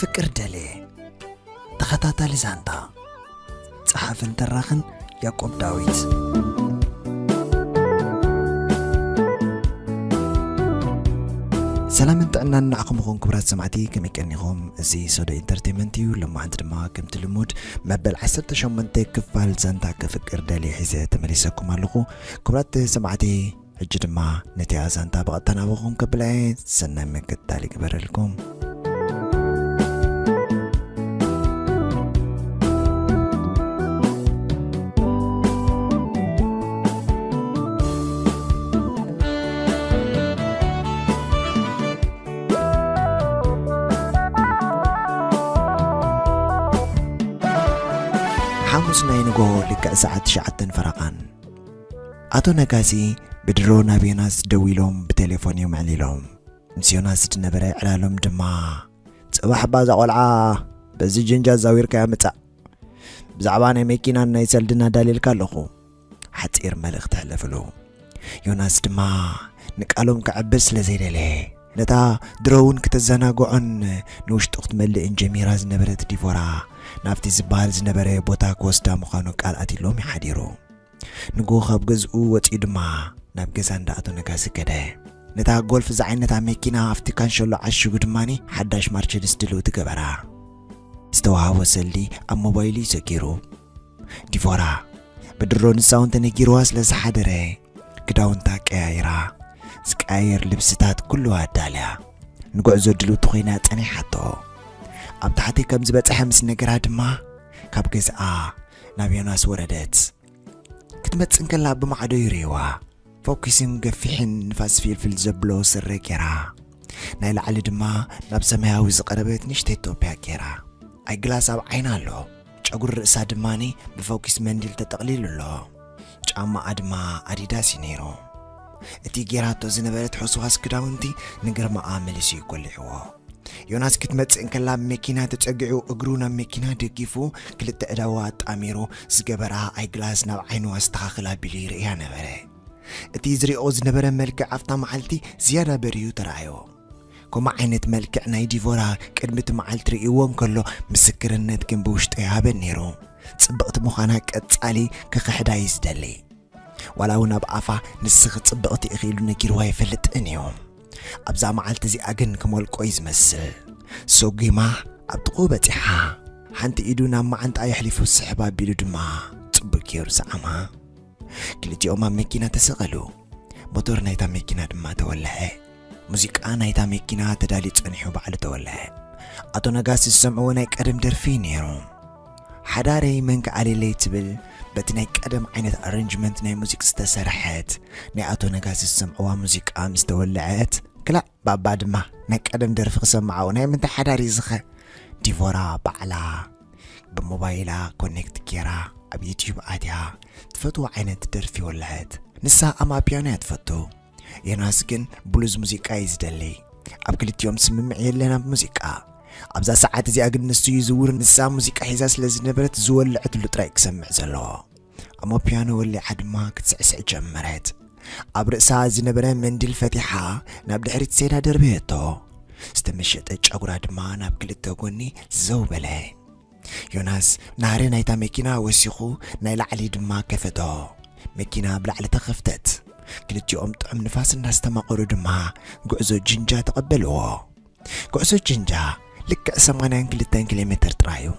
ፍቅር ደሌ። ተኸታታሊ ዛንታ። ጸሓፍን ተራኽን ያዕቆብ ዳዊት። ሰላምን ጥዕናን ንዓኹም ይኹን ክቡራት ሰማዕቲ፣ ከመይ ቀኒኹም? እዚ ሶዶ ኢንተርቴይንመንት እዩ። ሎማዓንቲ ድማ ከምቲ ልሙድ መበል ዓሰርተ ሸሞንተ ክፋል ዛንታ ከፍቅር ደልየ ሒዘ ተመሊሰኩም ኣለኹ። ክቡራት ሰማዕቲ፣ ሕጂ ድማ ነቲ ዛንታ ብቐጥታ ናባኹም ከብላ እየ። ሰናይ ምክትታል ይግበረልኩም። ሓሙስ ናይ ንጎ ልክዕ ሰዓት ትሽዓተን ፈረቓን፣ ኣቶ ነጋሲ ብድሮ ናብ ዮናስ ደዊሎም ብቴሌፎን እዮም ኣዕሊሎም። ምስ ዮናስ ዝነበረ ዕላሎም ድማ፣ "ጽባሕ እባ እዛ ቖልዓ በዚ ጅንጃ ዛዊርካያ ምጻእ። ብዛዕባ ናይ መኪናን ናይ ሰልድን ኣዳልየልካ ኣለኹ." ሓጺር መልእኽቲ ኣሕለፍሉ። ዮናስ ድማ ንቃሎም ከዕብስ ስለ ዘይደለየ፣ ነታ ድሮ እውን ክተዘናግዖን ንውሽጡ ክትመልእን ጀሚራ ዝነበረት ዲቮራ ናብቲ ዝበሃል ዝነበረ ቦታ ክወስዳ ምዃኑ ቃል ኣትሎም ይሓዲሩ። ንግሆ ካብ ገዝኡ ወጺኡ ድማ ናብ ገዛ እንዳ ኣቶ ነጋሲ ከደ። ነታ ጎልፍ ዝዓይነታ መኪና ኣብቲ ካንሸሎ ዓሽጉ ድማኒ ሓዳሽ ማርቸዲስ ድልውቲ ገበራ። ዝተዋሃቦ ሰልዲ ኣብ ሞባይሉ እዩ ሰጊሩ። ዲቮራ ብድሮ ንሳ እውን ተነጊርዋ ስለ ዝሓደረ፣ ክዳውንታ ቀያይራ፣ ዝቀያየር ልብስታት ኩሉ ኣዳልያ፣ ንጉዕዞ ድልውቲ ኮይና ጸኒሓቶ። ኣብ ታሕቲ ከም ዝበጽሐ ምስ ነገራ ድማ፣ ካብ ገዝኣ ናብ ዮናስ ወረደት። ክትመጽእ እንከላ ብማዕዶ ይርእይዋ። ፎኪስን ገፊሕን ንፋስ ፊልፍል ዘብሎ ስረ ጌራ፣ ናይ ላዕሊ ድማ ናብ ሰማያዊ ዝቐረበት ንእሽተይ ኢትዮጵያ ጌራ፣ ኣይግላስ ኣብ ዓይና ኣሎ። ጨጉሪ ርእሳ ድማኒ ብፎኪስ መንዲል ተጠቕሊሉ ኣሎ። ጫማኣ ድማ ኣዲዳስ እዩ ነይሩ። እቲ ጌራቶ ዝነበረት ሕስዋስ ክዳውንቲ ንግርማኣ መሊሱ እዩ ኮሊዕዎ። ዮናስ ክትመጽእ እንከላ፣ መኪና ተጸጊዑ፣ እግሩ ናብ መኪና ደጊፉ፣ ክልተ እዳዋ ኣጣሚሩ፣ ዝገበራ ኣይግላስ ናብ ዓይኑ ኣስተኻኽል ኣቢሉ ይርእያ ነበረ። እቲ ዝሪኦ ዝነበረ መልክዕ ኣብታ መዓልቲ ዝያዳ በርዩ ተራእዮ። ከምኡ ዓይነት መልክዕ ናይ ዲቮራ ቅድሚ እቲ መዓልቲ ርእይዎ እንከሎ፣ ምስክርነት ግን ብውሽጡ ይሃበን ነይሩ። ጽብቕቲ ምዃና ቀጻሊ ክኽሕዳ እዩ ዝደሊ። ዋላ እውን ኣብ ኣፋ ንስኺ ጽብቕቲ ኢኺ ኢሉ ነጊርዋ ኣይፈልጥን እዩ። ኣብዛ መዓልቲ እዚኣ ግን ክመልቆ እዩ ዝመስል። ሰጒማ ኣብ ጥቕኡ በጺሓ። ሓንቲ ኢዱ ናብ መዓንጣ የሕሊፉ ስሕብ ኣቢሉ ድማ ጽቡቕ ገይሩ ሰዓማ። ክልቲኦም ኣብ መኪና ተሰቐሉ። ሞቶር ናይታ መኪና ድማ ተወልዐ። ሙዚቃ ናይታ መኪና ተዳልዩ ጸኒሑ ባዕሉ ተወልዐ። ኣቶ ነጋሲ ዝሰምዕዎ ናይ ቀደም ደርፊ እዩ ነይሩ። ሓዳረይ መን ከኣልየለይ ትብል በቲ ናይ ቀደም ዓይነት ኣረንጅመንት ናይ ሙዚቅ ዝተሰርሐት ናይ ኣቶ ነጋሲ ዝሰምዕዋ ሙዚቃ ምስ ተወልዐት፣ ክላእ ባባ ድማ ናይ ቀደም ደርፊ ክሰምዓኡ ናይ ምንታይ ሓዳር እዩ ዝኸ? ዲቮራ ባዕላ ብሞባይላ ኮኔክት ጌራ ኣብ ዩትዩብ ኣትያ ትፈትዎ ዓይነት ደርፊ ወልዐት። ንሳ ኣማፒያኖ እያ ትፈቱ። ዮናስ ግን ብሉዝ ሙዚቃ እዩ ዝደሊ። ኣብ ክልቲኦም ስምምዕ የለን ኣብ ሙዚቃ። ኣብዛ ሰዓት እዚኣ ግን ንሱ እዩ ዝውር፣ ንሳ ሙዚቃ ሒዛ ስለ ዝነበረት ዝወለዐትሉ ጥራይ ክሰምዕ ዘለዎ። ኣማፒያኖ ወሊዓ ድማ ክትስዕስዕ ጀመረት። ኣብ ርእሳ ዝነበረ መንዲል ፈቲሓ ናብ ድሕሪት ሰይዳ ደርበየቶ። ዝተመሸጠ ጨጉራ ድማ ናብ ክልተ ጎኒ ዘው በለ። ዮናስ ናህሪ ናይታ መኪና ወሲኹ ናይ ላዕሊ ድማ ከፈቶ። መኪና ብላዕሊ ተኸፍተት። ክልቲኦም ጥዑም ንፋስ እናስተማቐሩ ድማ ጉዕዞ ጅንጃ ተቐበልዎ። ጉዕዞ ጅንጃ ልክዕ ሰማንያን ክልተን ኪሎ ሜትር ጥራይ እዩ።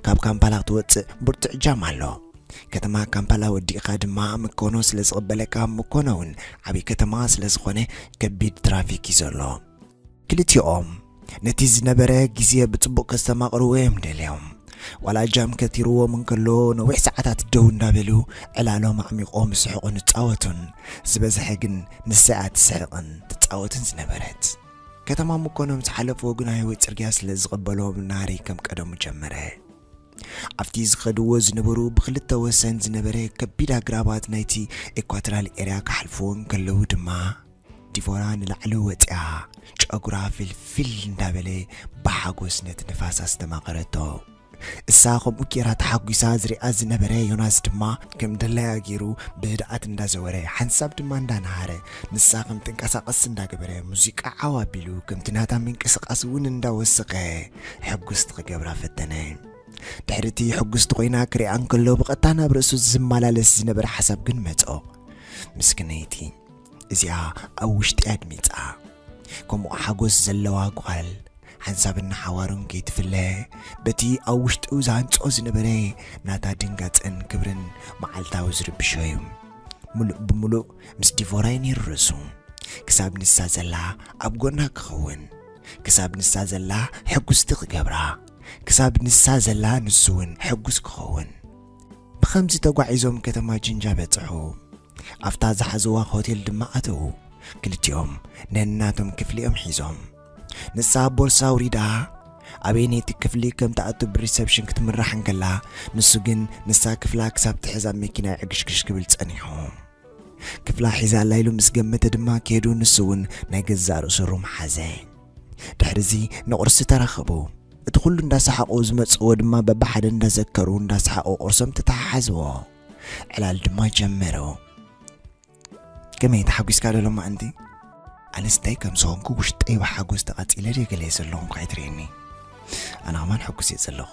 ካብ ካምፓላ ክትወጽእ ብርቱዕ ጃም ኣሎ። ከተማ ካምፓላ ወዲእኻ ድማ ምኮኖ ስለ ዝቕበለካ፣ ምኮኖ እውን ዓብዪ ከተማ ስለ ዝኾነ ከቢድ ትራፊክ እዩ ዘሎ። ክልቲኦም ነቲ ዝነበረ ግዜ ብጽቡቕ ከስተማቕርዎ እዮም ደልዮም። ዋላ ጃም ከቲርዎም እንከሎ፣ ነዊሕ ሰዓታት ደው እንዳበሉ ዕላሎም ኣዕሚቖም ይስሕቑን ይጻወቱን። ዝበዝሐ ግን ንሳ እያ ትስሕቕን ትጻወትን ዝነበረት። ከተማ ምኮኖ ምስ ሓለፉ፣ ግና ህይወት ጽርግያ ስለ ዝቕበሎም፣ ናህሪ ከም ቀደሙ ጀመረ። ኣብቲ ዝኸድዎ ዝነበሩ ብኽልተ ወሰን ዝነበረ ከቢድ ኣግራባት ናይቲ ኢኳቶራል ኤርያ ክሓልፍዎ እንከለዉ ድማ፣ ዲቮራ ንላዕሊ ወጺኣ፣ ጨጉራ ፍልፍል እንዳበለ ብሓጎስ ነቲ ንፋስ ኣስተማቐረቶ። እሳ ከምኡ ጌራ ተሓጒሳ ዝሪኣ ዝነበረ ዮናስ ድማ ከም ደላያ ገይሩ ብህድኣት እንዳዘወረ ሓንሳብ ድማ እንዳነሃረ ንሳ ከም ትንቀሳቐስ እንዳገበረ ሙዚቃ ዓው ኣቢሉ ከምቲ ናታ ምንቅስቓስ እውን እንዳወሰኸ ሕጉስቲ ክገብራ ፈተነ። ድሕሪ እቲ ሕጉስቲ ኮይና ክሪኣ እንከሎ ብቐጥታ ናብ ርእሱ ዝመላለስ ዝነበረ ሓሳብ ግን መጾ። ምስክነይቲ እዚኣ ኣብ ውሽጢ ኣድሚጻ ከምኡ ሓጎስ ዘለዋ ጓል ሓንሳብን ንሓዋሩን ከይትፍለ በቲ ኣብ ውሽጡ ዝሃንጾ ዝነበረ ናታ ድንጋጸን ክብርን መዓልታዊ ዝርብሾ እዩ። ምሉእ ብምሉእ ምስ ዲቮራ እዩ ነይሩ ርእሱ። ክሳብ ንሳ ዘላ ኣብ ጎና ክኸውን፣ ክሳብ ንሳ ዘላ ሕጉስቲ ክገብራ፣ ክሳብ ንሳ ዘላ ንሱ እውን ሕጉስ ክኸውን። ብኸምዚ ተጓዒዞም ከተማ ጅንጃ በጽሑ። ኣብታ ዝሓዝዋ ሆቴል ድማ ኣተዉ። ክልቲኦም ነናቶም ክፍሊኦም ሒዞም። ንሳ ቦርሳ ኣውሪዳ ኣበየነይቲ ክፍሊ ከም ትኣቱ ብሪሰፕሽን ክትምራሕ እንከላ፣ ንሱ ግን ንሳ ክፍላ ክሳብ ትሕዝ ኣብ መኪና ዕግሽግሽ ክብል ጸኒሑ። ክፍላ ሒዛላ ኢሉ ምስ ገመተ ድማ ከይዱ፣ ንሱ እውን ናይ ገዛእ ርእሱ ሩም ሓዘ። ድሕሪዚ ንቑርሲ ተራኸቡ። እቲ ኩሉ እንዳሰሓቑ ዝመጽዎ ድማ በብሓደ እንዳዘከሩ እንዳሰሓቑ ቁርሶም ተተሓሓዝዎ። ዕላል ድማ ጀመሩ። ከመይ ተሓጒስካ ዶ ሎማዕንቲ? ኣነስ እንታይ ከም ዝኾንኩ ውሽጠይ ብሓጎስ ተቓጺለ ድየ ገለ ዘለኹም ከይትርእየኒ። ኣነ ኸማን ሕጉስ እየ ዘለኹ።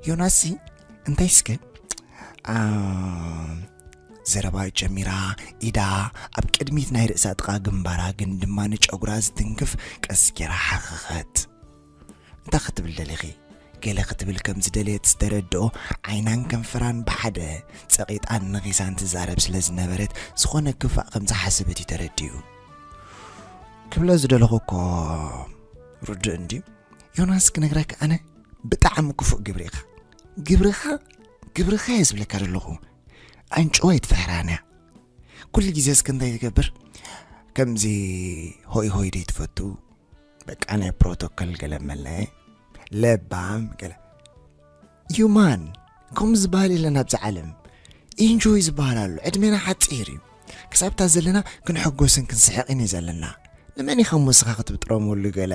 ዮናስሲ እንታይ እስከ? ኣም፣ ዘረባ ጀሚራ ኢዳ ኣብ ቅድሚት ናይ ርእሳ ጥቓ ግንባራ ግን ድማ ንጨጉራ ዝትንክፍ ቀስ ጌራ ሓኸኸት። እንታይ ክትብል ደሊኺ? ገለ ክትብል ከም ዝደለየት ዝተረድኦ ዓይናን ከንፈራን ብሓደ ጸቒጣን ነኺሳን ትዛረብ ስለ ዝነበረት ዝኾነ ክፋእ ከም ዝሓሰበት እዩ ተረዲኡ። ክብሎ ዝደለኹ እኮ ርዱእ እንድዩ። ዮናስ ክነግረካ ኣነ ብጣዕሚ ክፉእ ግብሪ ኢኻ። ግብርኻ ግብርኻ እየ ዝብለካ ዘለኹ። ኣንጭዋ ኣይትፍሕራን እያ። ኩሉ ግዜ እስከ እንታይ ትገብር? ከምዚ ሆይ ሆይ ደይ ትፈቱ? በቃ ናይ ፕሮቶኮል ገለ መለ ለባም ገለ ዩማን ከምኡ ዝበሃል የለን ኣብዚ ዓለም። ኢንጆይ ዝበሃል ኣሎ። ዕድሜና ሓፂር እዩ። ክሳብታ ዘለና ክንሕጎስን ክንስሕቕን እዩ ዘለና። ንመን ኢኻ እሞ እስኻ ክትብጥረመሉ ገለ?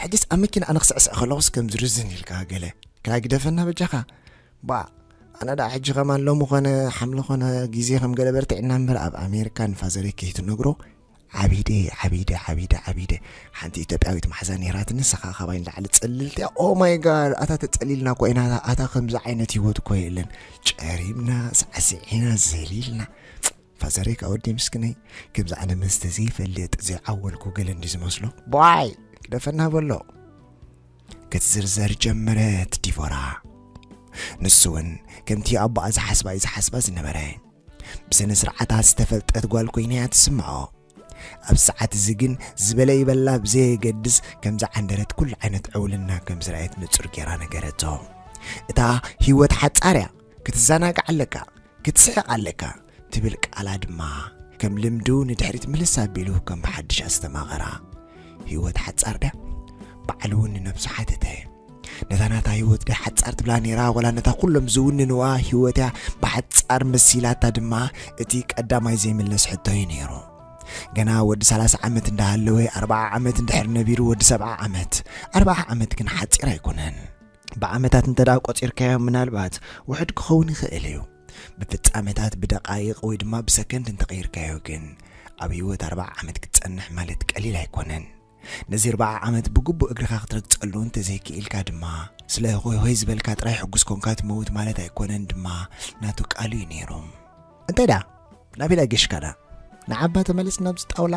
ሕጅስ ኣብ መኪና ኣነ ክስዕስዕ ከለኹስ ከም ዝርዝን ኢልካ ገለ ክላ ግደፈና በጃኻ። ባ ኣነ ደኣ ሕጂ ከማን ሎሚ ኾነ ሓምለ ኾነ ግዜ ከም ገለ በርቲዕና እምበር ኣብ ኣሜሪካ ንፋዘረይ ከይትነግሮ ዓቢደ ዓቢደ ዓቢደ ዓቢደ። ሓንቲ ኢትዮጵያዊት መሓዛ ነይራትኒ፣ ንሳ ኸዓ ካባይ ንላዕሊ ጽልልቲ እያ። ኦ ማይ ጋድ፣ ኣታ ተጸሊልና እኮ ኢና፣ ኣታ ከምዚ ዓይነት ህይወት እኮ የለን። ጨሪምና፣ ሳዕሲዒና፣ ዘሊልና። ፋዘረይ ከኣ ወዲ ምስክነይ፣ ከምዚ ኣነ መስተ ዘይፈልጥ፣ ዘይዓወልኩ ገለ እንዲ ዝመስሎ። ቧይ! ግደፈና በሎ። ክትዝርዘር ጀመረት ዲቦራ። ንሱ እውን ከምቲ ኣቦኣ ዝሓስባ እዩ ዝሓስባ ዝነበረ። ብስነ ስርዓታ ዝተፈልጠት ጓል ኮይና እያ ትስምዖ። ኣብ ሰዓት እዚ ግን ዝበለ ይበላ ብዘየገድስ ከም ዝዓንደረት ኩሉ ዓይነት ዕውልና ከም ዝረኣየት ንጹር ጌራ ነገረቶ። እታ ህይወት ሓጻር እያ፣ ክትዘናጋዕ ኣለካ፣ ክትስሕቕ ኣለካ ትብል ቃላ ድማ ከም ልምዱ ንድሕሪት ምልስ ኣቢሉ ከም ብሓድሽ ኣስተማቐራ። ህይወት ሓጻር ድያ? ባዕሉ እውን ንነብሱ ሓተተ። ነታ ናታ ህይወት ድያ ሓጻር ትብላ ነይራ፣ ዋላ ነታ ኩሎም ዝውንንዋ ህይወት እያ ብሓጻር መሲላታ ድማ እቲ ቀዳማይ ዘይምለስ ሕቶ እዩ ነይሩ። ገና ወዲ ሰላሳ ዓመት እንዳሃለወ፣ ኣርብዓ ዓመት እንድሕር ነቢሩ ወዲ ሰብዓ ዓመት። ኣርብዓ ዓመት ግን ሓጺር ኣይኮነን። ብዓመታት እንተ ደኣ ቆጺርካዮ ምናልባት ውሑድ ክኸውን ይኽእል እዩ። ብፍጻመታት፣ ብደቓይቕ ወይ ድማ ብሰከንድ እንተቐይርካዮ ግን ኣብ ህይወት ኣርብዓ ዓመት ክትጸንሕ ማለት ቀሊል ኣይኮነን። ነዚ ኣርብዓ ዓመት ብግቡእ እግርኻ ክትረግጸሉ እንተዘይክኢልካ ድማ፣ ስለ ሆይ ሆይ ዝበልካ ጥራይ ሕጉስ ኮንካ ትመውት ማለት ኣይኮነን ድማ ናቱ ቃሉ እዩ ነይሩ። እንታይ ደኣ? ናበይ ደኣ ጌሽካ ደኣ? ንዓባ ተመለስ ናብዚ ጣውላ?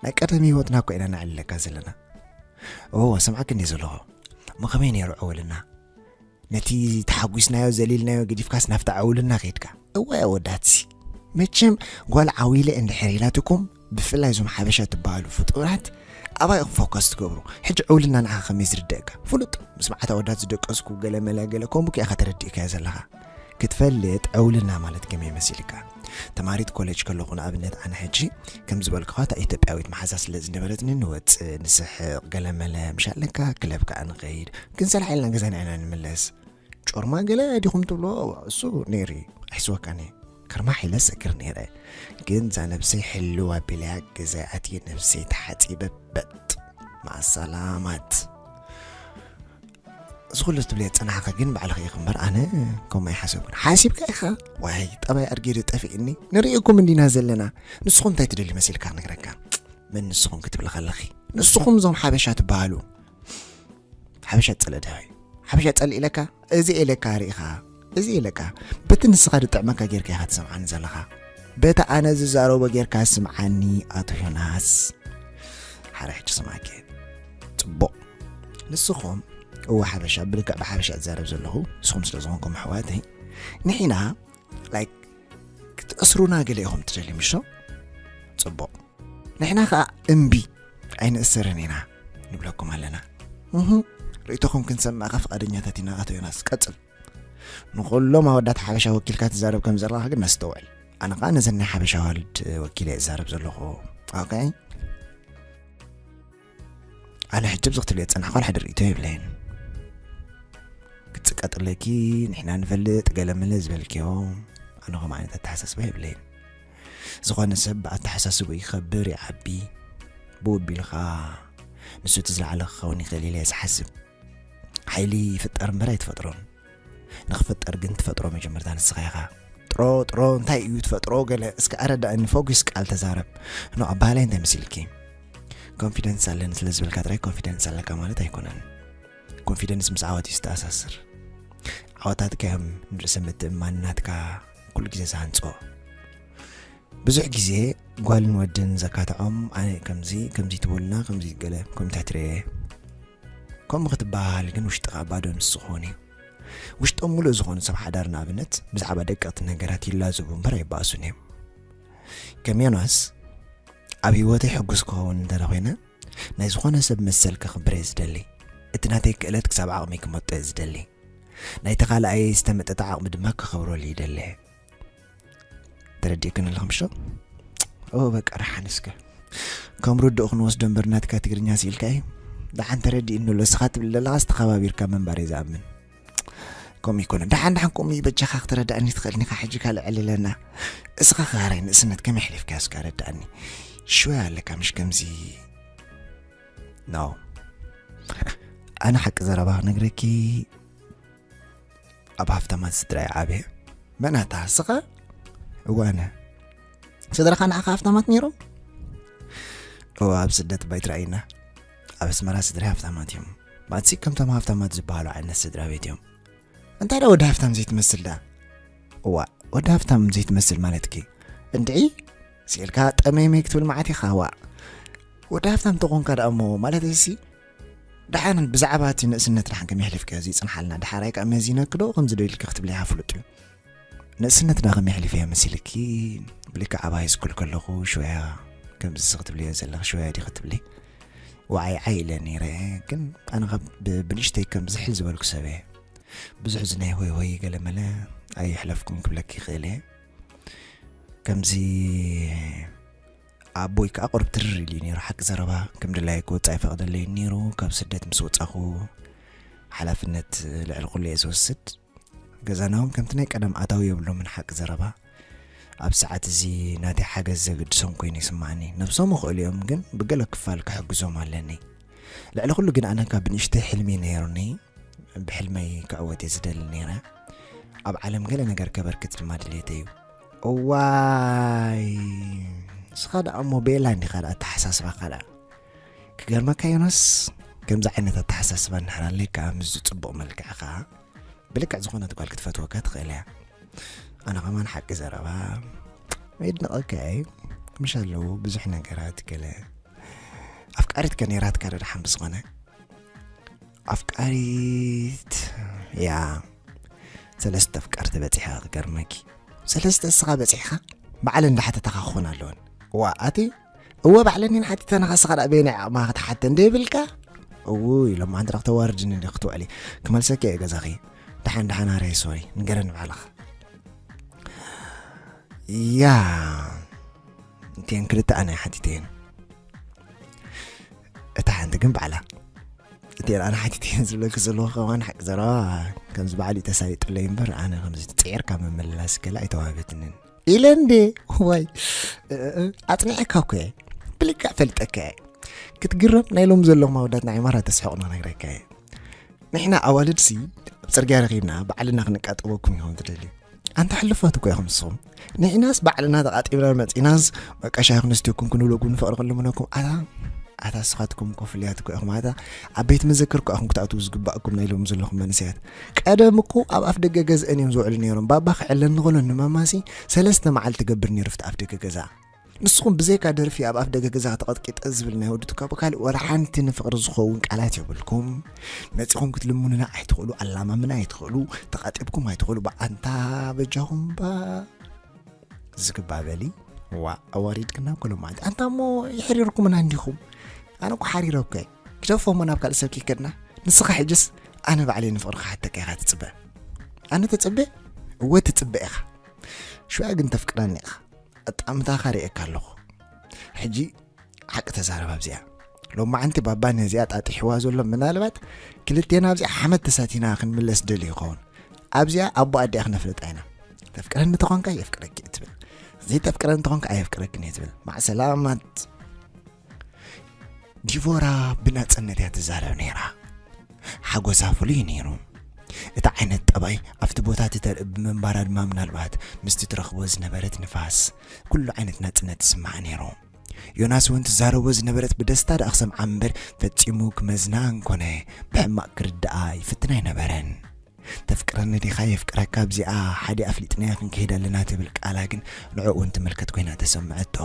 ናይ ቀደም ህይወትና እኮ ኢና ነዕልለካ ዘለና። እወ፣ ሰምዓኪ እንድየ ዘለኹ። እሞ ከመይ ነይሩ ዕውልና? ነቲ ተሓጒስናዮ ዘሊልናዮ ገዲፍካስ ናብታ ዕውልና ከይድካ? እወ፣ ኣወዳትሲ። መቸም ጓል ዓዊለ እንድሕር ኢላትኩም፣ ብፍላይ እዞም ሓበሻ ትበሃሉ ፍጡራት፣ ኣባይ ኢኹም ፎከስ ትገብሩ። ሕጂ ዕውልና ንዓኻ ከመይ ዝርደእካ? ፍሉጥ፣ ምስ መዓት ኣወዳት ዝደቀስኩ ገለ መለ ገለ ከምኡ ኢኻ ተረዲእካዮ ዘለኻ። ክትፈልጥ ዕውልና ማለት ከመይ መሲልካ? ተማሪት ኮሌጅ ከለኹ ንኣብነት ኣነ ሕጂ ከም ዝበልኩኻ እታ ኢትዮጵያዊት መሓዛ ስለ ዝነበረትኒ ንወጽእ፣ ንስሕቕ፣ ገለ መለ ምሽ ኣለካ፣ ክለብ ከኣ ንኸይድ። ክንሰልሓ ኢልና ገዛና ኢና ንምለስ። ጮርማ ገለ ዲኹም ትብሎ እሱ ነይሩ እዩ። ኣይስወካኒ። ከርማሕ ኢለ ሰክር ነይረ። ግን እዛ ነብሰይ ሕልው ኣቢለያ ገዛይ ኣትየ ነብሰይ ተሓጺበ በጥ። መዓሰላማት። እዚ ኩሉ ትብልዮ ዝጸናሕካ ግን ባዕልኺ ኢኺ እምበር ኣነ ከምኡ ኣይሓሰብኩን። ሓሲብካ ኢኻ? ዋይ፣ ጠባይ ኣድጊ ዶ ጠፊእኒ? ንርእየኩም እንዲና ዘለና። ንስኹም እንታይ ትደልዩ መሲልካ ክነግረካ? መን ንስኹም ክትብሊ ከለኺ? ንስኹም እዞም ሓበሻ ትበሃሉ። ሓበሻ ጸለእ ድሃይ። ሓበሻ ጸልእ ኢለካ? እዚ ኢለካ ርኢኻ። እዚ ኢለካ። በቲ ንስኻ ዝጥዕመካ ጌርካ ኢኻ ትሰምዓኒ ዘለኻ። በቲ ኣነ ዝዛረቦ ጌርካ ስምዓኒ ኣቶ ዮናስ። ሓረ ሕጂ ስማዕኪ። ጽቡቕ። ንስኹም፣ እወ ሓበሻ፣ ብልክዕ ብሓበሻ እዛረብ ዘለኹ፣ ንስኹም ስለ ዝኾንኩም ኣሕዋተይ፣ ንሒና፣ ላይክ፣ ክትእስሩና ገለ ኢኹም ትደልዩ፣ ምሽ ዶ? ጽቡቕ። ንሕና ኸኣ እምቢ፣ ኣይንእሰርን ኢና፣ ንብለኩም ኣለና። እህ፣ ርእይቶኹም ክንሰምዕ ኸኣ ፍቓደኛታት ኢና፣ ኣቶ ዮናስ፣ ቀጽል። ንኹሎም ኣወዳት ሓበሻ ወኪልካ ትዛረብ ከም ዘለኻ ግን ነስተውዕል። ኣነ ኸኣ ነዘን ናይ ሓበሻ ኣዋልድ ወኪለ እዛረብ ዘለኹ። ኦኬ? ኣነ ሕጂ ኣብዚ ክትብልዮ ዝጸናሕኩ ሓደ ርእይቶ የብለይን። ክትጽቀጥለኪ፣ ንሕና ንፈልጥ፣ ገለመለ ዝበልክዮ፣ ኣነ ከምኡ ዓይነት ኣተሓሳስባ የብለይን። ዝኾነ ሰብ ብኣተሓሳስብኡ ይኸብር፣ ይዓቢ፣ ብኡ ኣቢሉ ኸኣ ንሱ እቲ ዝለዓለ ክኸውን ይኽእል ኢለ እየ ዝሓስብ። ሓይሊ ይፍጠር እምበር ኣይትፈጥሮን። ንኽፍጠር ግን ትፈጥሮ መጀመርታ ንስኻ ኢኻ። ጥሮ፣ ጥሮ፣ እንታይ እዩ ትፈጥሮ? ገለ እስከ ኣረዳእኒ፣ ፎኪስ ቃል ተዛረብ። ኖ፣ ኣባህላይ እንታይ መሲልኪ? ኮንፊደንስ ኣለኒ ስለ ዝበልካ ጥራይ ኮንፊደንስ ኣለካ ማለት ኣይኮነን። ኮንፊደንስ ምስ ዓወት እዩ ዝተኣሳስር። ዓወታትካ እዮም ንርእሰ ምትእምማን ናትካ ኩሉ ግዜ ዝሃንጾ። ብዙሕ ግዜ ጓልን ወድን ዘካትዖም፣ ኣነ ከምዚ፣ ከምዚ ትብሉና፣ ከምዚ ገለ ኮሜንታት ርእየ። ከምኡ ክትበሃል ግን ውሽጥኻ ባዶ ምስ ዝኾነ እዩ። ውሽጦም ሙሉእ ዝኾኑ ሰብ ሓዳር ንኣብነት ብዛዕባ ደቀቕቲ ነገራት ይላዘቡ እምበር ኣይበኣሱን እዮም። ከም ዮናስ ኣብ ህይወተይ ሕጉስ ክኸውን እንተ ኮይነ ናይ ዝኾነ ሰብ መሰል ከኽብር እየ ዝደሊ። እቲ ናተይ ክእለት ክሳብ ዓቕመይ ክመጦ እየ ዝደሊ። ናይቲ ካልኣይ ዝተመጠጠ ዓቕሚ ድማ ከኽብረሉ ይደሊ እየ። ተረዲእክን ኣለኹም ዶ? ኦ በቃ ደሓን እስከ ከም ርዱእ ክንወስዶ እምበር ናትካ ትግርኛ ስኢልካ እዩ። ደሓን ተረዲእኒ ኣሎ። እስኻ ትብል ዘለኻ ዝተኸባቢርካ ምንባር እየ ዝኣምን። ከምኡ ይኮነ። ደሓን ደሓን ከምኡ እዩ። በጃኻ ክትረዳእኒ ትኽእል ኒኻ ሕጂ ካልእ ዕልለና። እስኻ ኸ ራይ ንእስነት ከመይ ኣሕሊፍካዮ እስካ ረዳእኒ። ሽወያ ኣለካ ምሽ ከምዚ። ኖ። ኣነ ሓቂ ዘረባ ክነግረኪ ኣብ ሃፍታማት ስድራ እየ ዓብየ። መን ኣታ እስኻ? እወ ኣነ። ስድራኻ ንዓኻ ሃፍታማት ነይሮም? እወ ኣብ ስደት ባይት ርኣይና። ኣብ ኣስመራ ስድራይ ሃፍታማት እዮም። ማትሲ ከምቶም ሃፍታማት ዝበሃሉ ዓይነት ስድራ ቤት እዮም። እንታይ ደኣ ወዲ ሃፍታም ዘይትመስል ደኣ? እዋእ ወዲ ሃፍታም ዘይትመስል ማለትኪ? እንድዒ ስኢልካ ጠመይመይ ክትብል መዓት ኢኻ ዋእ። ወዲ ሃፍታም ተኾንካ ደኣ እሞ ማለት እሲ ደሓን ብዛዕባ እቲ ንእስነት ደሓን ከመይ ኣሕሊፍካዮ እዚ ይጽንሓልና፣ ደሓራይ ከኣ መዚነኪ ዶ ከምዚ ዶ ኢልኪ ክትብሊ ኢኻ ፍሉጥ እዩ። ንእስነትና ከመይ ኣሕሊፈዮ መሲልኪ? ብልክዕ ኣብ ሃይስኩል ከለኹ ሽወያ ከምዚ ክትብልዮ ዘለኺ ሽወያ ዲኺ ክትብሊ ዋዓይ ዓይ ኢለ ነይረ። ግን ኣነ ካብ ብ- ብንእሽተይ ከም ዝሕል ዝበልኩ ሰብ እየ። ብዙሕ እዚ ናይ ሆይ ሆይ ገለመለ ኣየሕለፍኩን ክብለኪ ይኽእል እየ። ከምዚ ኣቦይ ከዓ ቁርብ ትርር ኢሉ እዩ ነይሩ። ሓቂ ዘረባ ከም ድላየ ክወፅእ ኣይፈቕደለይን ነይሩ። ካብ ስደት ምስ ወፃኹ ሓላፍነት ልዕሊ ኩሉ እየ ዝወስድ። ገዛና እውን ከምቲ ናይ ቀደም ኣታዊ የብሎምን። ሓቂ ዘረባ ኣብ ሰዓት እዚ ናተይ ሓገዝ ዘገድሶም ኮይኑ ይስማዕኒ። ነብሶም ይኽእሉ እዮም፣ ግን ብገለ ክፋል ክሕግዞም ኣለኒ። ልዕሊ ኩሉ ግን ኣነ ካብ ብንእሽተይ ሕልሚ ነይሩኒ። ብሕልመይ ክዕወት እየ ዝደሊ ነይረ። ኣብ ዓለም ገለ ነገር ከበርክት ድማ ድሌተይ እዩ። እዋይ፣ ንስኻ ደኣ እሞ ቤላ እንዲኻ ደኣ ኣተሓሳስባኻ ደኣ። ክገርመካ ዮናስ፣ ከምዚ ዓይነት ኣተሓሳስባ እንድሕር ኣለካ ምስዚ ጽቡቕ መልክዕኻ፣ ብልክዕ ዝኾነት ጓል ክትፈትወካ ትኽእል እያ። ኣነ ከማን ሓቂ ዘረባ የድንቐካ እየ። ምሽ ኣለዉ ብዙሕ ነገራት ገለ። ኣፍቃሪትከ ነይራትካ ዶ ደሓን ብዝኾነ? ኣፍቃሪት፣ ያ፣ ሰለስተ ኣፍቀርቲ በጺሐ ክገርመኪ። ሰለስተ እስኻ በጺሕኻ? ባዕለን እንዳሓተታኻ ክኾን ኣለወን። ዋ፣ ኣቲ፣ እወ ባዕለን እየን ሓቲተናኻ፣ እስኻ ደኣ በየናይ ዓቕምኻ ክትሓተን ደይብልካ? እውይ፣ ሎማዓንቲ ደኣ ክተዋርድኒ ዲኺ ክትውዕሊ? ክመልሰኪ እየ ገዛኺ። ደሓን፣ ደሓን፣ ኣረ ሶሪ፣ ንገረኒ ባዕልኻ። ያ፣ እቲአን ክልተ ኣነ ሓቲተየን። እታ ሓንቲ ግን ባዕላ። እቲአን ኣነ ሓቲተየን ዝብለኪ ዘለኹ ከማን ሓቂ ዘረባ ከምዚ ባዕሉ እዩ ተሳሊጡለይ እምበር፣ ኣነ ከምዚ ጺዒርካ ምምልላስ ገለ ኣይተዋህበትንን። ኢለ እንዴ? ዋይ፣ እ፣ እ፣ እ፣ ኣጽኒዐካ እኮ እየ። ብልክዕ ፈልጠካ እየ። ክትግረም ናይ ሎሚ ዘለኹም ኣወዳት ንዓይ ማራ ተስሕቑ ንኽነግረካ እየ። ንሕና ኣዋልድሲ ኣብ ጽርግያ ረኺብና ባዕልና ክንቃጠበኩም ኢኹም ትደልዩ። ኣንታ ሕልፋት እኮ ኢኹም ንስኹም። ንሕናስ ባዕልና ተቓጢብና መጺናስ በቃ ሻሂ ክንስትየኩም ክንብለኩም ንፈቕሪ ክንልምነኩም። ኣታ ኣታ ንስኻትኩም እኮ ፍልያት እኮ ኢኹም። ኣታ ኣብ ቤት መዘክር እኮ ኢኹም ክትኣትዉ ዝግባእኩም ናይ ሎሚ ዘለኹም መንእሰያት። ቀደም እኮ ኣብ ኣፍ ደገ ገዝአን እዮም ዝውዕሉ ነይሮም። ባባ ክዕለኒ ከሎ ንማማሲ ሰለስተ መዓልቲ ገብር ነይሩ ኣብቲ ኣፍ ደገ ገዛ። ንስኹም ብዘይካ ደርፊ ኣብ ኣፍ ደገ ገዛ ተቐጥቂጠ ዝብል ናይ ወዲ ትካቦ ካልእ ወላ ሓንቲ ንፍቕሪ ዝኸውን ቃላት የብልኩም። መጺኹም ክትልምኑና ኣይትኽእሉ፣ ኣላማምና ኣይትኽእሉ፣ ተቓጢብኩም ኣይትኽእሉ። ብኣንታ በጃኹም ባ ዝግባ በሊ። ዋ ኣዋሪድክና ኩሉ ማለት ኣንታ እሞ ይሕሪርኩምና እንዲኹም። ኣነ እኮ ሓሪረ እኮ እየ። ግደፎ እሞ ናብ ካልእ ሰብ ከይከድና። ንስኻ ሕጅስ ኣነ ባዕለይ ንፍቕሪ ክሓተካ ኢኻ ትጽበ። ኣነ ተጽበ? እወ ትጽበ ኢኻ። ሽዋ ግን ተፍቅረኒ ኢኻ። ኣጣምታኻ ርእየካ ኣለኹ። ሕጂ ሓቂ ተዛረብ ኣብዚኣ። ሎማዓንቲ ባባ ነዚኣ ጣጢሕዋ ዘሎ ምናልባት ክልቴና ኣብዚኣ ሓመድ ተሳቲና ክንምለስ ደልዩ ይኸውን። ኣብዚኣ ኣቦ ኣዲኣ ክነፍልጣ ኢና። ተፍቅረኒ ተኾንካ የፍቅረኪ እትብል፣ ዘይተፍቅረኒ ተኾንካ ኣየፍቅረክን እየ ትብል። ማዕሰላማት። ዲቮራ ብናጽነት እያ ትዛረብ ነይራ። ሓጎሳ ፍሉይ ነይሩ። እቲ ዓይነት ጠባይ ኣብቲ ቦታ እቲ ተርኢ ብምንባራ ድማ ምናልባት ምስቲ ትረኽቦ ዝነበረት ንፋስ ኩሉ ዓይነት ናጽነት ትስምዓ ነይሩ። ዮናስ እውን ትዛረቦ ዝነበረት ብደስታ ደኣ ክሰምዓ እምበር ፈጺሙ ክመዝና እንኮነ ብሕማቕ ክርድኣ ይፍትን ኣይነበረን። ተፍቅረኒ ዲኻ የፍቅረካ ኣብዚኣ ሓደ ኣፍሊጥናያ ክንከይድ ኣለና ትብል ቃላ ግን ንዕኡ እውን ትምልከት ኮይና ተሰምዐቶ።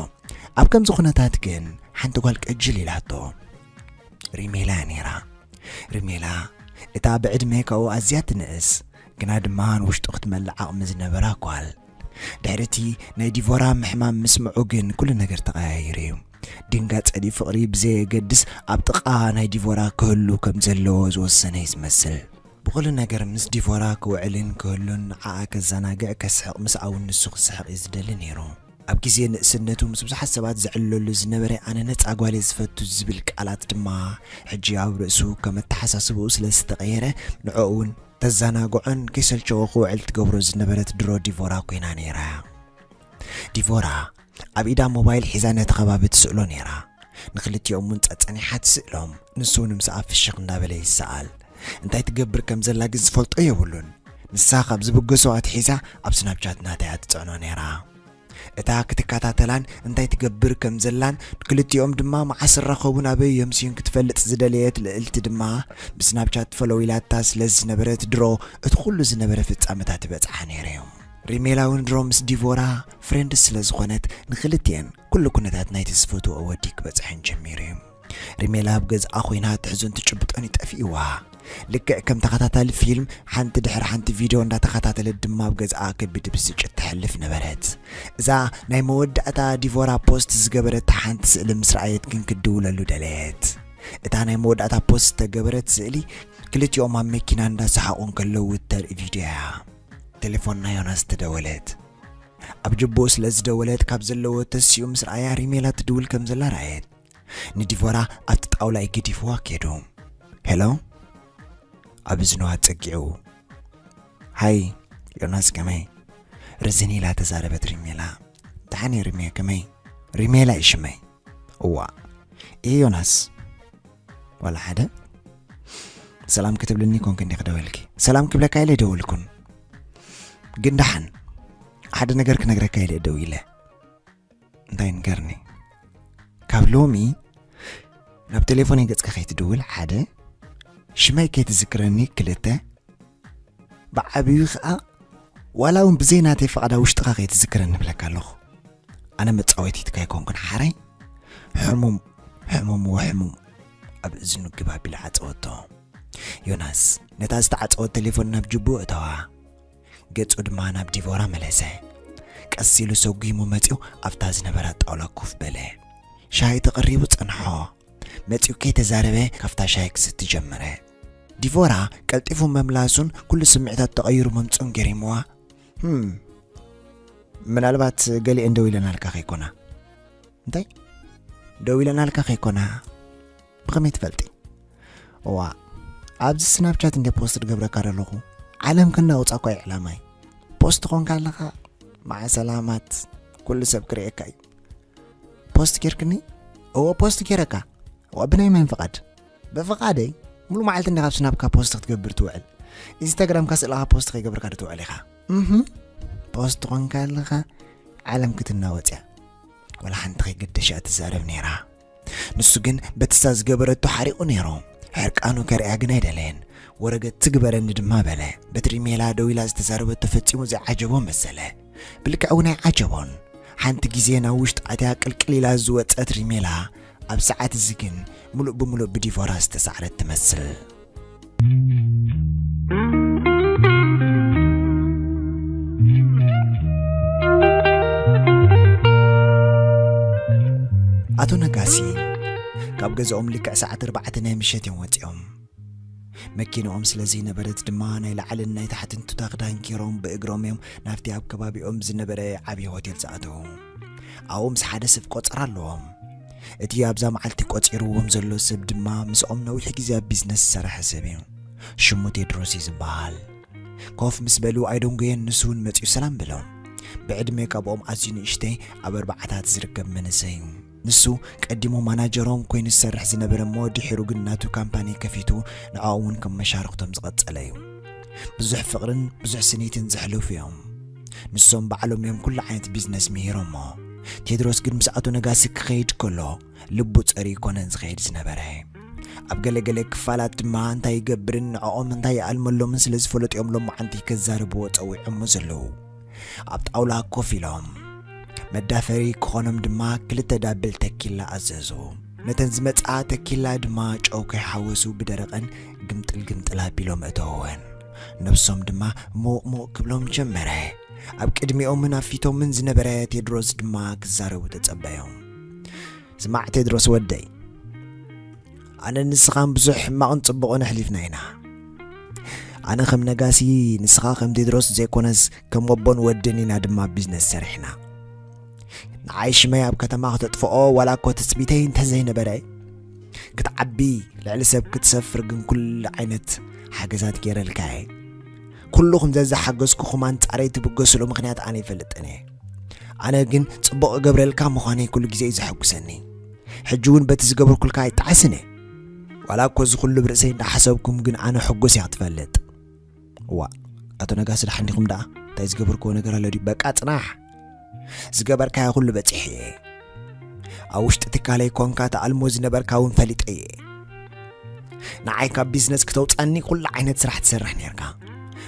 ኣብ ከምዚ ኩነታት ግን ሓንቲ ጓል ቅጅል ኢላቶ። ሪሜላ እያ ነይራ። ሪሜላ እታ ብዕድመ ካብኡ ኣዝያ ትንእስ ግና ድማ ንውሽጡ ክትመልእ ዓቕሚ ዝነበራ ጓል። ድሕሪ እቲ ናይ ዲቮራ ምሕማም ምስምዑ ግን ኩሉ ነገር ተቐያይሩ እዩ። ድንጋጸ ድዩ ፍቕሪ ብዘየገድስ ኣብ ጥቓ ናይ ዲቮራ ክህሉ ከም ዘለዎ ዝወሰነ እዩ ዝመስል። ብኹሉ ነገር ምስ ዲቮራ ክውዕልን ክህሉን ንዓኣ ከዘናግዕ ከስሕቕ ምስኣ እውን ንሱ ክስሕቕ እዩ ዝደሊ ነይሩ። ኣብ ግዜ ንእስነቱ ምስ ብዙሓት ሰባት ዝዕልለሉ ዝነበረ ኣነ ነጻ ጓል እየ ዝፈቱ ዝብል ቃላት ድማ ሕጂ ኣብ ርእሱ ከም ኣተሓሳስብኡ ስለ ዝተቐየረ ንዕኡ እውን ተዘናግዖን ከይሰልቸዎ ክውዕል ትገብሮ ዝነበረት ድሮ ዲቮራ ኮይና ነይራ። ዲቮራ ኣብ ኢዳ ሞባይል ሒዛ ነቲ ከባቢ ትስእሎ ነይራ። ንክልቲኦም እውን ጸጸኒሓ ትስእሎም። ንሱ እውን ምስኣ ፍሽኽ እንዳበለ ይሰኣል። እንታይ ትገብር ከም ዘላ ግን ዝፈልጦ የብሉን። ንሳ ካብ ዝብገሶ ኣትሒዛ ኣብ ስናፕቻት ናተይ እያ ትጽዕኖ ነይራ። እታ ክትከታተላን እንታይ ትገብር ከም ዘላን ክልቲኦም ድማ መዓስ ራኸቡን ኣበይ የምስዩን ክትፈልጥ ዝደለየት ልእልቲ ድማ ብስናፕቻት ፈለው ኢላታ ስለ ዝነበረት ድሮ እቲ ኩሉ ዝነበረ ፍጻመታት ይበጽሓ ነይረ እዩ። ሪሜላ እውን ድሮ ምስ ዲቮራ ፍሬንድስ ስለ ዝኾነት ንክልቲኤን ኩሉ ኩነታት ናይቲ ዝፈትዎ ወዲ ክበጽሐን ጀሚሩ እዩ። ሪሜላ ኣብ ገዝኣ ኮይና ትሕዞን ትጭብጦን ይጠፍእዋ። ልክዕ ከም ተኸታታሊ ፊልም ሓንቲ ድሕሪ ሓንቲ ቪድዮ እንዳተኸታተለት ድማ ኣብ ገዝኣ ከቢድ ብስጭት ተሕልፍ ነበረት። እዛ ናይ መወዳእታ ዲቮራ ፖስት ዝገበረታ ሓንቲ ስእሊ ምስ ረኣየት ግን ክትድውለሉ ደለየት። እታ ናይ መወዳእታ ፖስት ዝተገበረት ስእሊ ክልቲኦም ኣብ መኪና እንዳሰሓቑ እንከለዉ እተርኢ ቪድዮ እያ። ቴሌፎን ናይ ዮናስ ተደወለት። ኣብ ጅቡኡ ስለ ዝደወለት ካብ ዘለዎ ተሲኡ ምስ ረኣያ ሪሜላ ትድውል ከም ዘላ ረኣየት። ንዲቮራ ኣብቲ ጣውላ እዩ ገዲፍዋ ከይዱ። ሄሎ፣ ኣብ እዝኑ ኣጸጊዑ። ሃይ ዮናስ፣ ከመይ? ርዝን ኢላ ተዛረበት ሪሜላ። ደሓን እየ ሪሜ፣ ከመይ? ሪሜላ እዩ ሽመይ። እዋ፣ እየ ዮናስ። ዋላ ሓደ ሰላም ክትብልኒ ኮንክ እንዲኺ ደወልኪ? ሰላም ክብለካ ኢለ ኣይደወልኩን። ግን ደሓን ሓደ ነገር ክነግረካ ኢለ ደው ኢለ። እንታይ ንገርኒ? ካብ ሎሚ ናብ ቴሌፎነይ ገጽካ ከይትድውል ሓደ፣ ሽመይ ከይትዝክረኒ ክልተ፣ ብዓብዩ ኸኣ ዋላ እውን ብዘይ ናተይ ፍቓድ ኣብ ውሽጥኻ ከይትዝክረኒ እብለካ ኣለኹ። ኣነ መጻወቲትካ ኣይኮንኩን ሓራይ። ሕሙም፣ ሕሙም ወሕሙም ኣብ እዝኑ ግብ ኣቢላ ዓጸወቶ። ዮናስ ነታ ዝተዓጸወት ቴሌፎን ናብ ጅቡ እተዋ። ገጹ ድማ ናብ ዲቮራ መለሰ። ቀስ ኢሉ ሰጒሙ መጺኡ ኣብታ ዝነበራ ጣውላ ኮፍ በለ። ሻሂ ተቐሪቡ ጸንሖ። መጺኡ ከይተዛረበ ካብታ ሻሂ ክስቲ ጀመረ። ዲቮራ ቀልጢፉ መምላሱን ኩሉ ስምዒታት ተቐይሩ መምጽኡን ገሪምዋ። ህም፣ ምናልባት ገሊአን ደው ኢለናልካ ከይኮና። እንታይ? ደው ኢለናልካ ከይኮና? ብኸመይ ትፈልጢ? እዋ፣ ኣብዚ ስናፕቻት እንደ ፖስት ዝገብረካ ዘለኹ ዓለም ከናውጻ እኳ እዩ ዕላማይ። ፖስት ኾንካ ኣለኻ፣ መዓ ሰላማት፣ ኩሉ ሰብ ክርእየካ እዩ። ፖስት ጌርክኒ? እዎ፣ ፖስት ጌረካ። እዋ፣ ብናይ መን ፍቓድ? ብፍቓደይ። ሙሉ መዓልቲ እንዲኻ ኣብ ስናፕካ ፖስት ክትገብር ትውዕል። ኢንስታግራምካ ስእልኻ ፖስት ከይገብርካ ዶ ትውዕል ኢኻ? እህ፣ ፖስት ትኾንካ ኣለኻ፣ ዓለም ክትናወጽ እያ። ወላ ሓንቲ ከይገደሻ ትዛረብ ነይራ። ንሱ ግን በቲ እሳ ዝገበረቶ ሓሪቑ ነይሩ። ሕርቃኑ ከርእያ ግን ኣይደለየን። ወረገት ትግበረኒ ድማ በለ። በቲ ሪሜላ ደው ኢላ ዝተዛረበቶ ፈጺሙ ዘይዓጀቦ መሰለ። ብልክዕ እውን ኣይዓጀቦን። ሓንቲ ግዜ ናብ ውሽጢ ኣትያ ቅልቅል ኢላ ዝወጸት ሪሜላ፣ ኣብ ሰዓት እዚ ግን ምሉእ ብምሉእ ብዲቮራ ዝተሳዕረት ትመስል። ኣቶ ነጋሲ ካብ ገዛኦም ልክዕ ሰዓት ኣርባዕተ ናይ ምሸት እዮም ወጺኦም። መኪንኦም ስለ ዘይነበረት ድማ ናይ ላዕልን ናይ ታሕትን ቱታ ክዳን ጌሮም ብእግሮም እዮም ናብቲ ኣብ ከባቢኦም ዝነበረ ዓብዪ ሆቴል ዝኣተዉ። ኣብኡ ምስ ሓደ ሰብ ቆጸራ ኣለዎም። እቲ ኣብዛ መዓልቲ ቆጺርዎም ዘሎ ሰብ ድማ ምስኦም ነዊሕ ግዜ ኣብ ቢዝነስ ዝሰረሐ ሰብ እዩ። ሽሙ ቴድሮስ እዩ ዝበሃል። ኮፍ ምስ በሉ ኣይደንጎየን፣ ንሱ እውን መጺኡ ሰላም በሎም። ብዕድመ ካብኦም ኣዝዩ ንእሽተይ ኣብ ኣርባዓታት ዝርከብ መንእሰይ እዩ። ንሱ ቀዲሙ ማናጀሮም ኮይኑ ዝሰርሕ ዝነበረ እሞ ድሒሩ ግን ናቱ ካምፓኒ ከፊቱ ንዕኦም እውን ከም መሻርኽቶም ዝቐጸለ እዩ። ብዙሕ ፍቕርን ብዙሕ ስኒትን ዘሕለፉ እዮም። ንሶም ባዕሎም እዮም ኩሉ ዓይነት ቢዝነስ ምሂሮሞ። ቴድሮስ ግን ምስ ኣቶ ነጋሲ ክኸይድ ከሎ ልቡ ጸርዩ ኣይኮነን ዝኸይድ ዝነበረ። ኣብ ገለገለ ክፋላት ድማ እንታይ ይገብርን ንዕኦም እንታይ ይኣልመሎምን ስለ ዝፈለጡ እዮም ሎማዓንቲ ከዛርብዎ ጸዊዖሞ ዘለዉ። ኣብ ጣውላ ኮፍ ኢሎም መዳፈሪ ክኾኖም ድማ ክልተ ዳብል ተኪላ ኣዘዙ። ነተን ዝመጽኣ ተኪላ ድማ ጨው ከይሓወሱ ብደረቐን ግምጥል ግምጥል ኣቢሎም እተወወን። ነብሶም ድማ ሙቕ ሙቕ ክብሎም ጀመረ። ኣብ ቅድሚኦምን ኣብ ፊቶምን ዝነበረ ቴድሮስ ድማ ክዛረቡ ተጸበዮም። ስማዕ ቴድሮስ ወደይ፣ ኣነ ንስኻን ብዙሕ ሕማቕን ጽቡቕን ኣሕሊፍና ኢና። ኣነ ከም ነጋሲ፣ ንስኻ ከም ቴድሮስ ዘይኮነስ ከም ወቦን ወድን ኢና ድማ ቢዝነስ ሰሪሕና። ንዓይ ሽመይ ኣብ ከተማ ክተጥፍኦ ዋላ እኮ ትጽቢተይ እንተዘይነበረ፣ ክትዓቢ ልዕሊ ሰብ ክትሰፍር ግን ኩሉ ዓይነት ሓገዛት ገይረልካ እየ። ኩሉ ከም ዘዘሓገዝኩኹም ኣንጻረይ ትብገስሉ ምኽንያት ኣነ ይፈልጥን እየ። ኣነ ግን ጽቡቕ እገብረልካ ምዃነይ ኩሉ ግዜ እዩ ዘሐጉሰኒ። ሕጂ እውን በቲ ዝገበርኩልካ ኣይጠዓስን እየ። ዋላ እኮ እዚ ኩሉ ብርእሰይ እንዳሓሰብኩም ግን ኣነ ሕጉስ እያ ክትፈልጥ። ዋ፣ ኣቶ ነጋሲ ደሓን ዲኹም ደኣ? እንታይ ዝገበርክዎ ነገር ኣሎ ድዩ? በቃ ጽናሕ። ዝገበርካዮ ኩሉ በጺሐ እየ። ኣብ ውሽጢ ትካለይ ኮንካ ትኣልሞ ዝነበርካ እውን ፈሊጠ እየ። ንዓይ ካብ ቢዝነስ ክተውጻኒ ኩሉ ዓይነት ስራሕ ትሰርሕ ነርካ።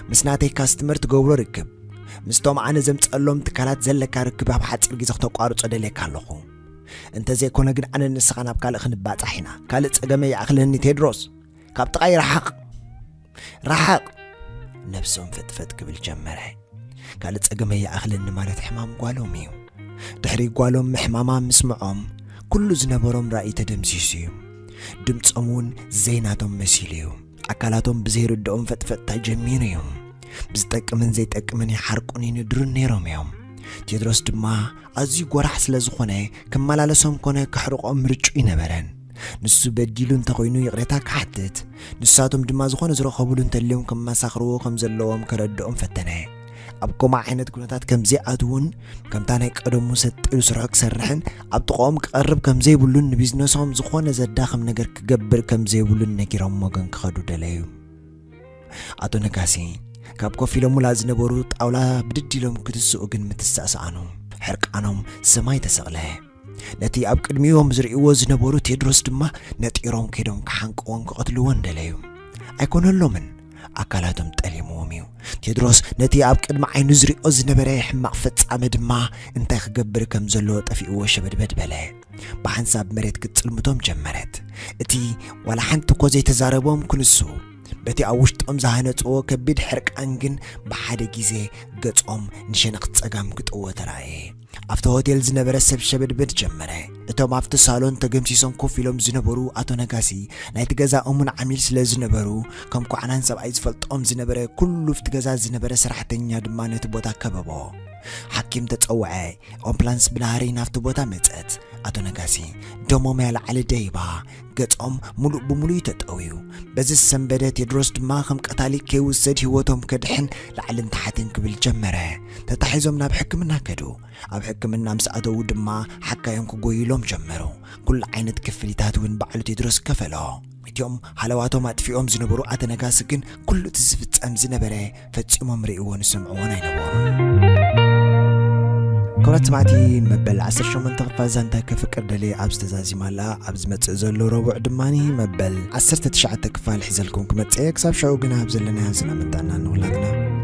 ምስ ናተይ ካስትመር ትገብሮ ርክብ፣ ምስቶም ኣነ ዘምጸሎም ትካላት ዘለካ ርክብ ኣብ ሓጺር ግዜ ክተቋርጾ ደልየካ ኣለኹ። እንተዘይኮነ ግን ኣነ ንስኻ ናብ ካልእ ክንባጻሕ ኢና። ካልእ ጸገመይ ይኣኽለኒ ቴድሮስ። ካብ ጥቓይ ረሓቕ። ረሓቕ! ነብሶም ፈጥፈጥ ክብል ጀመረ። ካልእ ጸገመይ ይኣኽለኒ ማለት ሕማም ጓሎም እዩ። ድሕሪ ጓሎም ምሕማማ ምስምዖም፣ ኩሉ ዝነበሮም ራእይ ተደምሲሱ እዩ። ድምጾም እውን ዘይናቶም መሲሉ እዩ። ኣካላቶም ብዘይርድኦም ፈጥፈጥታ ጀሚሩ እዩ። ብዝጠቅምን ዘይጠቅምን ይሓርቁን ይንድሩን ነይሮም እዮም። ቴድሮስ ድማ ኣዝዩ ጎራሕ ስለ ዝኾነ፣ ክመላለሶም ኮነ ከሕርቖም ምርጭኡ ይነበረን። ንሱ በዲሉ እንተኾይኑ ይቕሬታ ክሓትት፣ ንሳቶም ድማ ዝኾነ ዝረኸብሉ እንተልዮም ከመሳኽርዎ ከም ዘለዎም ከረድኦም ፈተነ። ኣብ ከምኡ ዓይነት ኩነታት ከም ዘይኣትውን፣ ከምታ ናይ ቀደሙ ሰጥ ኢሉ ስርሑ ክሰርሕን ኣብ ጥቕኦም ክቐርብ ከም ዘይብሉን ንቢዝነሶም ዝኾነ ዘዳኽም ነገር ክገብር ከም ዘይብሉን ነጊሮም ወገን ክኸዱ ደለዩ። ኣቶ ነጋሲ ካብ ኮፍ ኢሎምላ ዝነበሩ ጣውላ ብድድ ኢሎም ክትስኡ ግን ምትሳእ ሰኣኑ። ሕርቃኖም ሰማይ ተሰቕለ። ነቲ ኣብ ቅድሚኦም ዝርእይዎ ዝነበሩ ቴድሮስ ድማ ነጢሮም ከይዶም ክሓንቅዎን ክቐትልዎን ደለዩ። ኣይኮነሎምን። ኣካላቶም ጠሊምዎም እዩ። ቴድሮስ ነቲ ኣብ ቅድሚ ዓይኑ ዝርእዮ ዝነበረ ሕማቕ ፍጻመ ድማ እንታይ ክገብር ከም ዘለዎ ጠፊእዎ ሸበድበድ በለ። ብሓንሳብ መሬት ክትጽልምቶም ጀመረት። እቲ ዋላ ሓንቲ እኮ ዘይተዛረቦም ክንሱ፣ በቲ ኣብ ውሽጦም ዝሃነጽዎ ከቢድ ሕርቃን ግን ብሓደ ግዜ ገጾም ንሸነኽ ጸጋም ክጥዎ ተራእየ። ኣብቲ ሆቴል ዝነበረ ሰብ ሸበድበድ ጀመረ። እቶም ኣብቲ ሳሎን ተገምሲሶም ኮፍ ኢሎም ዝነበሩ ኣቶ ነጋሲ ናይቲ ገዛ እሙን ዓሚል ስለ ዝነበሩ፣ ከም ኩዕናን ሰብኣይ ዝፈልጦም ዝነበረ ኩሉ ኣብቲ ገዛ ዝነበረ ሰራሕተኛ ድማ ነቲ ቦታ ከበቦ። ሓኪም ተጸውዐ። ኦምፕላንስ ብናህሪ ናብቲ ቦታ መጸት። ኣቶ ነጋሲ ደሞም ያለዓለ ደይባ፣ ገጾም ሙሉእ ብሙሉእ ተጠውዩ። በዚ ዝሰንበደ ቴድሮስ ድማ ከም ቀታሊ ከይውሰድ ህይወቶም ከድሕን ላዕልን ታሕትን ክብል ጀመረ። ተታሒዞም ናብ ሕክምና ከዱ። ኣብ ሕክምና ምስ ኣተዉ ድማ ሓካዮም ክጎይሎም ጀመሩ። ኩሉ ዓይነት ክፍሊታት እውን ባዕሉ ቴድሮስ ከፈሎ። እቲኦም ሃለዋቶም ኣጥፊኦም ዝነበሩ ኣተነጋሲ ግን ኩሉ እቲ ዝፍጸም ዝነበረ ፈጺሞም ርእይዎን ዝሰምዕዎን ኣይነበሩን። ክቡራት ሰማዕቲ፣ መበል ዓሰርተ ሸሞንተ ክፋል ዛንታ ከፍቅር ደልየ ኣብዚ ተዛዚማ ኣላ። ኣብ ዝመጽእ ዘሎ ረቡዕ ድማ መበል ዓሰርተ ትሽዓተ ክፋል ሒዘልኩም ክመጽእ እየ። ክሳብ ሽዑ ግና ኣብ ዘለናዮ ሰላምን ጥዕናን ንኹላትና።